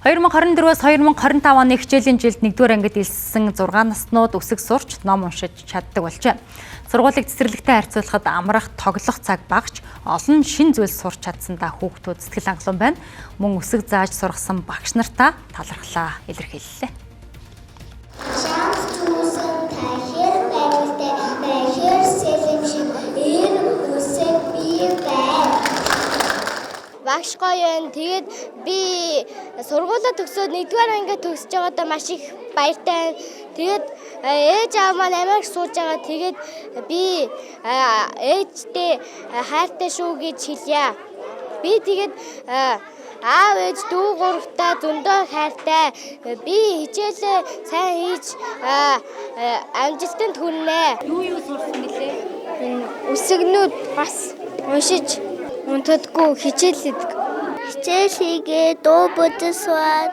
2024-өөс 2025 оны хичээлийн жилд 1-р ангид элссэн 6 наснууд үсэг сурч, ном уншиж чаддаг болжээ. Сургуулийг цэцэрлэгтэй харьцуулахад амрах, тоглох цаг багч олон шин зүйл сурч чадсандаа хүүхдүүд сэтгэл хангалуун байна. Мөн үсэг зааж сургасан багш нартаа талархлаа илэрхийллээ. Багш гоё байна. Тэгээд би сургуулаа төгсөөд 1-р анги төгсөж байгаадаа маш их баяртай байна. Тэгээд ээж аав маань Америк сууж байгаа. Тэгээд би ээжтэй хайртай шүү гэж хэлье. Би тэгээд аав ээж дүү гуравтаа зөндөө хайртай. Би хичээлээ сайн хийж амжилтанд хүрнэ. Юу сурсан гэлээ? Үсгнүүд бас уншиж унтдаггүй хичээл хийдэг. Хичээл хийгээ дуу бодсоод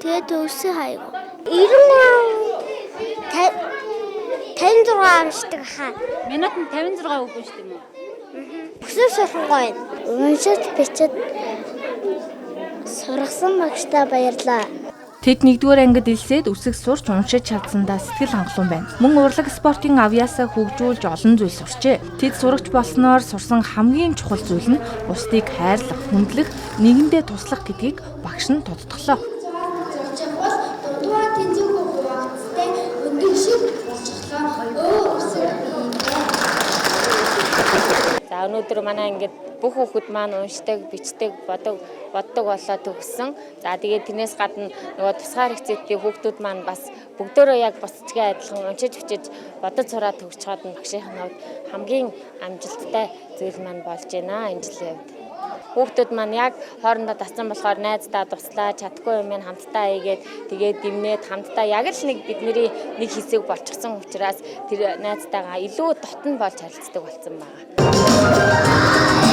тэгээд өсөө хайгу. 93 56 уншдаг хаа. Минутанд 56 үг уншдаг юм уу? Өсөө сурах гоё. Уншиж бичиж сургасан багштай баярлаа. Тэд 1-р ангид элсээд үсэг сурч уншиж чадсандаа сэтгэл хангалуун байна. Мөн урлаг спортын авьяасаа хөгжүүлж олон зүйл сурчээ. Тэд сурагч болсноор сурсан хамгийн чухал зүйл нь бусдыг хайрлах, хүндлэх, нэгэндээ туслах гэдгийг багш нь тодтголоо. За өнөөдөр манай ангид бүх хүүхэд маань уншдаг, бичдэг, боддог болоо төгссөн. За тэгээд тэрнээс гадна нөгөө тусгаар хэрэгцээтэй хүүхдүүд маань бас бүгдөө яг бусдтай адилхан уншиж бичиж бодож сураад төгсчөөд нь багшийн хувьд хамгийн амжилттай зүйл маань болж байна энэ жилийн хувьд. Хүүхдүүд маань яг хоорондоо татсан болохоор найздаа туслаа, чадахгүй юм хамтдаа хийгээд тэгээд дэмнээд хамтдаа яг л нэг бидний нэг хэсэг болчихсон учраас тэр найзтайгаа илүү дотн болж харилцдаг болсон байгаа.